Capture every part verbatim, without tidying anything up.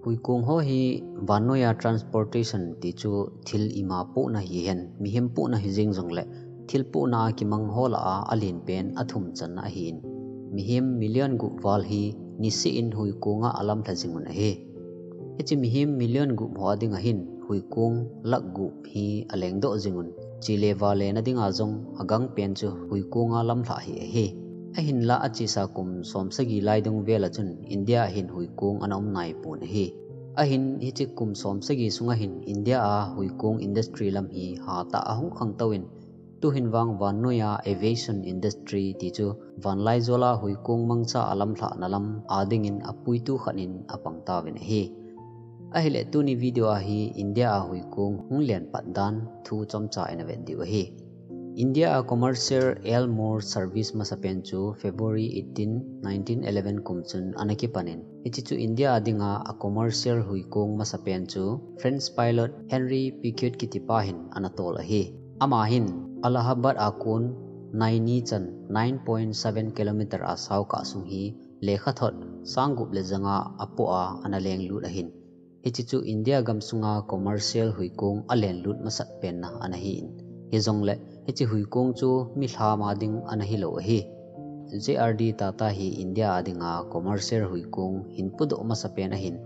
Huikong ho hi vannoiya transportation ti chu thil ima pohna hihen, mihem pohna hijeng jongle thil pohna a kimang ho lah a alen pen athum channa ahin, mihem million gup val hi niseh in huikong a alamlha jing un ahi. Hiche mihem million gup ho ading ahin huikong lakh gup hi alengdoh jing un, chele vale nadinga jong agang pen chu huikong a lamlhah hi ahi. Ahinla achesa kum somsagi lai dung vel a chun India a hin huikong ana um naipon ahi. Ahin hiche kum somsagi sunga hin India a huikong industry lam hi hatah a ahung khangtou in, tuhin vang vannoiya aviation industry ti chu vanlaijol a huikong mangcha alamlhahna lam adingin apuitu khat in apang tauvin ahi. Ahile tuni video a hi India a huikong hung lenpat dan thu chomcha ina vet diu ahi. India a commercial air mail service masapen chu February eighteen, nineteen eleven kum chun ana kipan in, hiche chu India a dinga a commercial huikong masapen chu French pilot Henri Pichot kitipa hin ana tol ahi. Ama hin Allahabad a kon Naini chan nine point seven kilometer a sao kah sung hi lekhathot sang gup le janga apoh a ana lenglut ahin, hiche chu India gamsunga commercial huikong alenlut masat penna ana hi in, hijongle hiche huikong chu milham a ding ana hilou ahi. J R D Tata hi India a dinga commercial huikong hin pudoh masapen ahin,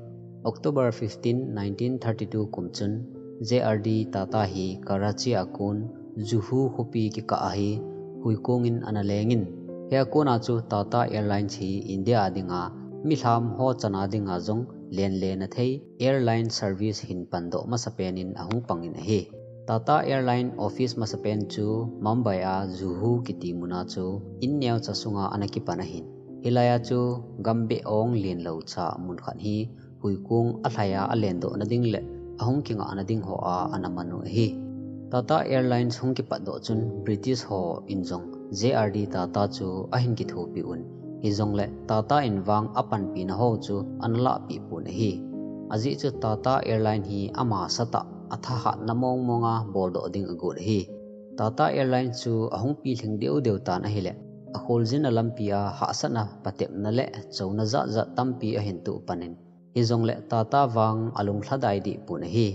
October fifteen, nineteen thirty-two kum chun J R D Tata hi Karachi a kon Juhu khopi kikah a hi huikong in ana lengin, hia kona chu Tata Airlines hi India a dinga milham ho chana dinga jong lenlena thei airline service hin pandoh masapen in ahung pangin ahi. Tata Airline office masapen chu Mumbai a Juhu kiti muna chu in neocha sunga ana kipan ahin, hilaiya chu gambeh ong lenlou cha mun khat hi huikong alhaiya alendohna ding le ahung kingahna ding ho a ana manu ahi. Tata Airlines hung kipatdoh chun British ho in jong J R D Tata chu ahin kithopi un, hijongle Tata in vang apanpina ho chu ana lahpeh pon ahi. Ajeh chu Tata Airline hi ama satah a thahatna mongmonga boldoh ding agot ahi. Tata Airlines chu ahung pilhing deudeu tan ahile, akholjinna lampi a hahsatna patepna le chouna jatjat tampi ahin toh panin, hijongle Tata vang alunglhadai dehpon ahi.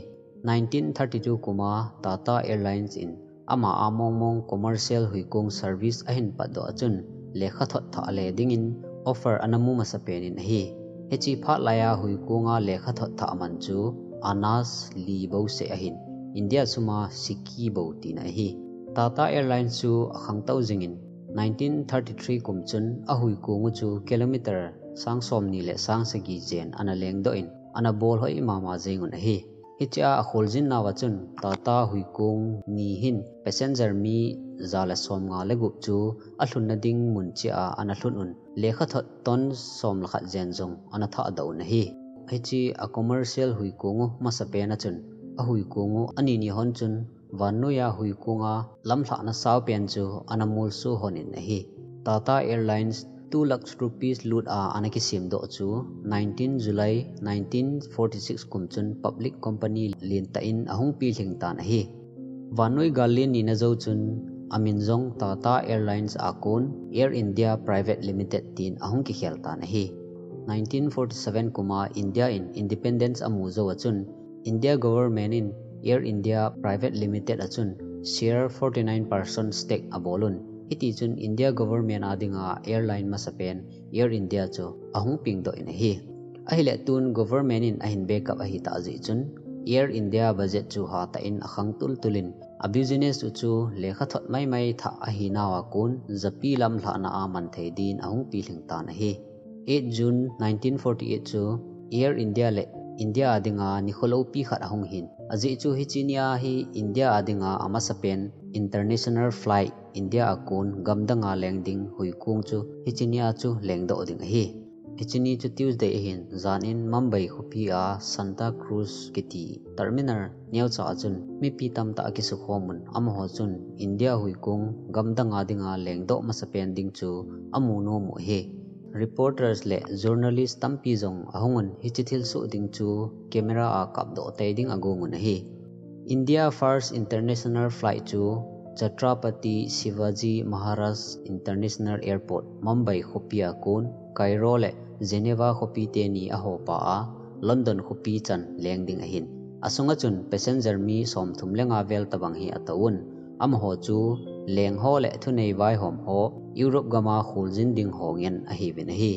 Nineteen thirty-two kuma Tata Airlines in ama a mongmong commercial huikong service ahin patdoh a chun lekhathot thah le dingin offer ana mu masapen in ahi. Hiche phat laiya huikonga lekhathot thah man chu Anas li bouseh ahin, India suma siki bou tina ahi. Tata Airlines chu akhangtou jingin, nineteen thirty-three kum chun ahuikong u chu kilometer sang somni le sang sagi jen ana lengdoh in, ana bolhoi mama jengun ahi. Hichea akholjin nauva chun Tata huikong ni hin passenger mi ja le somnga le gup chu alhunna ding mun chea ana lhun un, lekhathot ton som le khat jen jong ana thahdoh un ahi. Hiche a commercial huikong u masapen a chun, ahuikong u anini hon chun vannoiya huikonga lamlhahna saopen chu ana molso hon in ahi. Tata Airlines two lakh rupees lut a ana kisemdoh chu nineteen July nineteen forty-six kum chun public company lentah in ahung pilhing tan ahi. Vannoi gal len nina jou chun amin jong Tata Airlines a kon Air India Private Limited tin ahung kikhel tan ahi. Nineteen forty-seven kuma India in independence amu jou a chun India government in Air India Private Limited a chun share forty-nine percent stake abol un. Hiti chun India government a dinga airline masapen Air India chu ahung pengdoh in ahi. Ahile tun government in ahin backup ahitah jeh chun Air India budget chu hatah in akhang tultul in, a business u chu lekhathot maimai thah ahinauva kon japi lamlhahna a manthei din ahung pilhing tan ahi. Eight June nineteen forty-eight chu Air India le India a dinga nikho loupi khat ahung hin. Ajeh chu hiche nia hi India a dinga amasapen international flight, India a kon gamdanga leng ding huikong chu hiche nia chu lengdoh ding ahi. Hiche ni chu Tuesday ahin, jan in Mumbai khopi a Santa Cruz kiti terminal neocha a chun mipi tamtah akisukhom un, amaho chun India huikong gamdanga dinga lengdoh masapen ding chu amu nom u ahi. Reporters le journalist tampi jong ahung un, hiche thilsoh ding chu camera a kapdoh tei ding agong un ahi. India first international flight chu Chhatrapati Shivaji Maharaj International Airport, Mumbai khopi a kon Cairo le Geneva khopi teni ahopa a London khopi chan leng ding ahin. Asunga chun passenger mi somthum le nga vel tabang hi atouvin. Amaho chu leng ho le thunei vaihom ho Europe gama kholjin ding ho ngen ahiuvin ahi.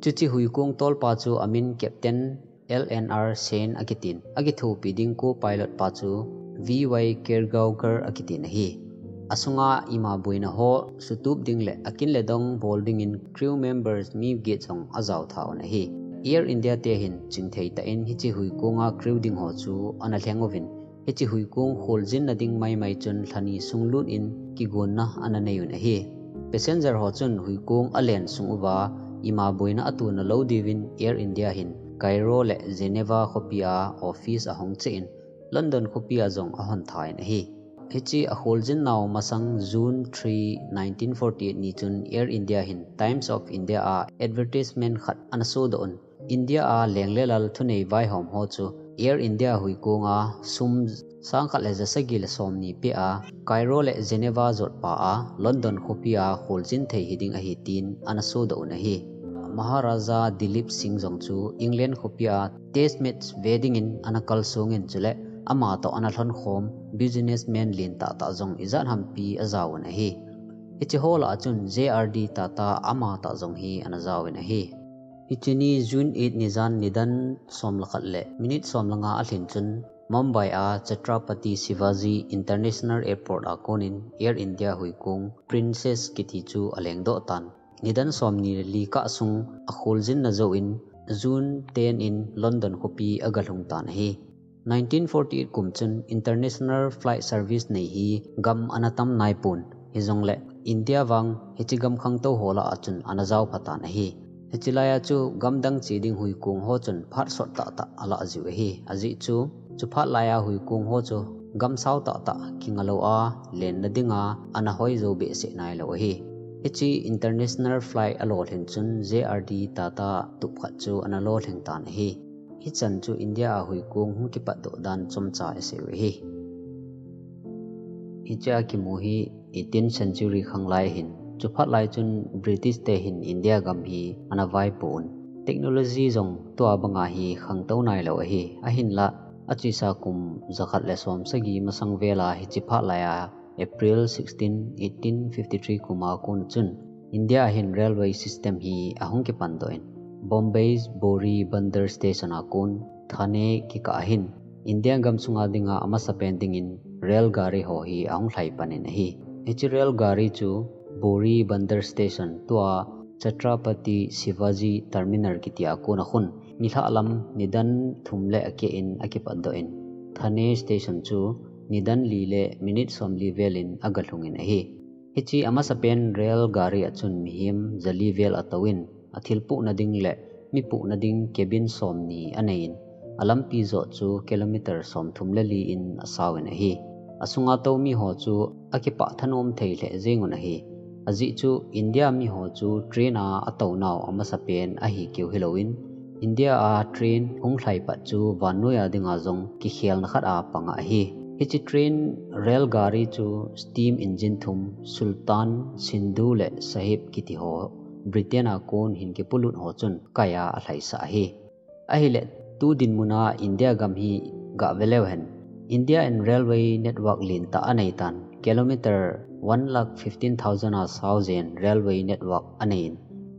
Chuche huikong tolpa chu amin Captain L N R Sen akitin. Akithopi ding co-pilot pa chu V Y Kergaoker akitin ahi. Asunga ima boina ho sutup ding le akin le dong bol dingin crew members mi get jong ajao tha un ahi. Air India te hin chingthei tah in hiche huikonga crew ding ho chu ana lheng uvin, hiche huikong kholjin na ding maimai chun lhani sunglut in kigonna ana nei un ahi. Passenger ho chun huikong alen sung uva ima boina atona lou diuvin Air India hin Cairo le Geneva khopi a office ahong cheh in London khopi a jong ahon tha in ahi. Hiche akholjin nau masang June three, nineteen forty-eight ni chun Air India hin Times of India a advertisement khat ana sodoh un, India a leng le lal thunei vaihom ho chu Air India huikonga sum sang khat le ja sagi le somni peh a Cairo le Geneva jotpa a London khopi a kholjin thei hiding ahi tin ana sodoh un ahi. Maharaja Dalip Singh jong chu England khopi a test match ve dingin ana kalsong in chule ama toh ana lhonkhom businessman lentah tah jong ijat hampi ajao un ahi. Hiche ho lah a chun J R D Tata ama tah jong hi ana jao in ahi. Hiche ni June eight nijan nidan som le khat le minute som le nga alhin chun Mumbai a Chhatrapati Shivaji International Airport a konin Air India huikong Princess kiti chu alengdoh tan. Nidan somni le li kah sung akholjin na jouvin June ten in London khopi agalhung tan ahi. Nineteen forty-eight kum chun international flight service nei hi gam ana tam naipon, hijongle India vang hiche gam khangtou ho lah a chun ana jao pha tan ahi. Hiche lai a chu gamdang che ding huikong ho chun phat sot tahtah alah jiu ahi. Ajeh chu, chuphat lai a huikong ho chu gam sao tahtah kinga lou a lenna dinga ana hoi jou behseh nailou ahi. Hiche international flight alolhin chun J R D Tata tup khat chu ana lolhing tan ahi. Hichan chu India a huikong hung kipatdoh dan chomcha isei u ahi. Hiche a kimu hi eighteenth century khanglai ahin, chuphat lai chun British te hin India gam hi ana vaipon. Technology jong tua banga hi khangtou nailou ahi. Ahinlah, achesa kum jakhat le som sagi masang vel a hiche phat lai a April sixteen, eighteen fifty-three kum a kon chun India a hin railway system hi ahung kipandoh in, Bombay's Bori Bandar Station a kon Thane kikah a hin India gam sunga dinga amasapen dingin rail gari ho hi ahung lhai pan in ahi. Hiche rail gari chu Bori Bandar Station, tua Chhatrapati Shivaji Terminal kiti a kon a khun nilhah lam nidan thum le akeh in akipatdoh in, Thane Station chu nidan li le minute somli vel in agalhung in ahi. Hiche amasapen rail gari a chun mihem jali vel atouvin, athil pohna ding le mi pohna ding cabin somni anei in, alampi jot chu kilometer somthum le li in asao in ahi. Asunga tou mi ho chu akipah thanom thei lheh jeng un ahi. Ajeh chu India mi ho chu train a atou nau amasapen ahi keu hilouvin, India a train hung lhai pat chu vannoi a dinga jong kikhelna khat a pang ahi. Hiche train rail gari chu steam engine thum, Sultan, Sindhu le Sahib kiti ho, Britain a kon hin kipolut ho chun kai a alhaisah ahi. Ahile, tu dinmun a India gam hi gah ve leu hen, India in railway network lentah anei tan, kilometer one lakh fifteen thousand a sao jen railway network anei in,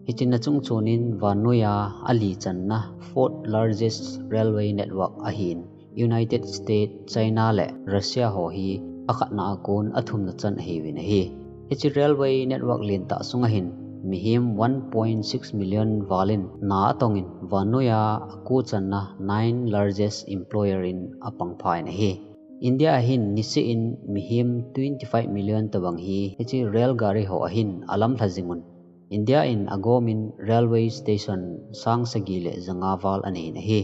hiche na chungchon in vannoi a ali channa fourth largest railway network ahin, United States, China le Russia ho hi akhatna a kon athumna chan ahiuvin ahi. Hiche railway network lentah sunga hin mihem one point six million val in na atong in vannoi a ako channa nine largest employer in apang pha in ahi. India a hin niseh in mihem twenty-five million tabang hi hiche rail gari ho a hin alamlha jing un, India in agom in railway station sang sagi le janga val anei in ahi.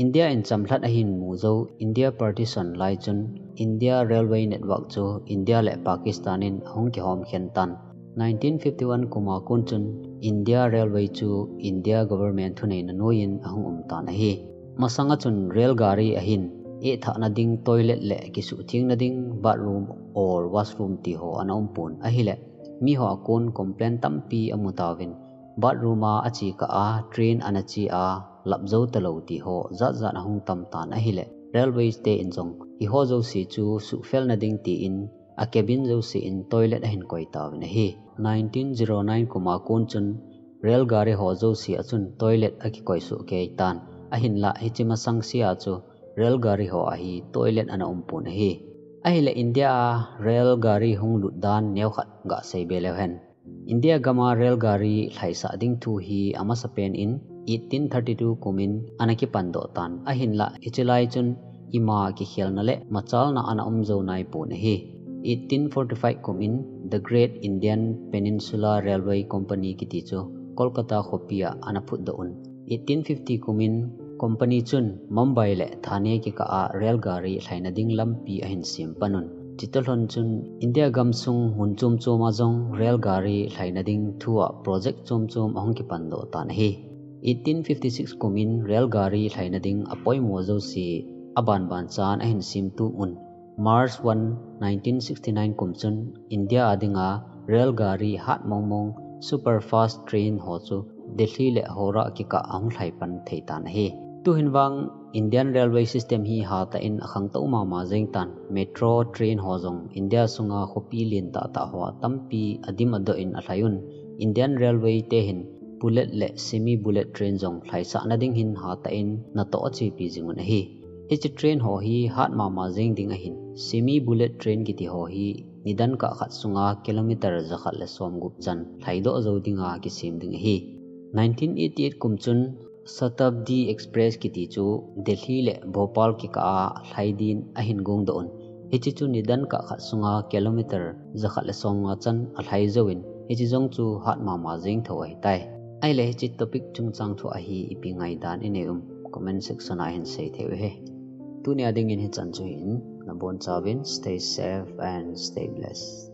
India in chamlhat ahin mu jou India partition lai chun India railway network chu India le Pakistan in ahung kihom khen tan. Nineteen fifty-one kum a kon chun India railway chu India government thuneina noiyin ahung um tan ahi. Masanga chun rail gari a hin eh thahna ding toilet le kisuhthengna ding bathroom or washroom ti ho ana um pon ahile, mi ho a kon complain tampi amu tauvin, bathroom a ache kah a train ana che a, lap jou talou ti ho jat jat ahung tam tan ahile, railways te in jong hiho jouse chu suhfel na ding ti in a cabin jouse in toilet ahin koi tauvin ahi. Nineteen zero nine kum a kon chun railgari ho jouse a chun toilet akikoi soh kei tan. Ahinlah hiche masang sea chu railgari ho a hi toilet ana um pon ahi. Ahile India a railgari hung lut dan neokhat gasei be leu hen. India gam a railgari lhaisah ding thu hi amasa pen in eighteen thirty-two kum in ana kipan doh tan. Ahinlah hiche lai chun ima kikhelna le machalna ana um jou nai pon ahi. Eighteen forty-five kum in The Great Indian Peninsula Railway Company kiti chu Kolkata khopi a ana phut doh un. Eighteen fifty kum in company chun Mumbai le Thane kikah a railgari lhaina ding lampi ahin sem pan un. Chutoh lhon chun India gam sung mun chom chom a jong railgari lhaina ding thu a project chom chom ahung kipan doh tan ahi. Eighteen fifty-six kum in railgari lhaina ding apoimo jouse aban ban chan ahin sem tup un. March one, nineteen sixty-nine kum chun India a dinga railgari hat mong mong super fast train ho chu Delhi le Howrah kikah ahung lhai pan thei tan ahi. Tuhin vang Indian railway system hi hatah in akhangtou mama jeng tan. Metro train ho jong India sunga khopi lentah tah ho a tampi adim adoh in alhai un. Indian railway te hin bullet le semi bullet train jong lhaisah na ding hin hatah in natoh achepi jing un ahi. Hiche train ho hi hat mama jeng ding ahin. Semi bullet train kiti ho hi nidan kah khat sunga kilometer jakhat le somgup chan lhaidoh jou dinga kisem ding ahi. Nineteen eighty-eight kum chun Shatabdi Express kiti chu Delhi le Bhopal kikah a lhai din ahin gongdoh un. Hiche chu nidan kah khat sunga kilometer jakhat le somnga chan alhai jouvin, hiche jong chu hat mama jeng tho ahitai. Ahile hiche topic chungchang thu a hi ipi ngaidan inei um, comment section a hin sei thei uhe. Tunia dingin hichan chu hin, nabonchauvin stay safe and stay blessed.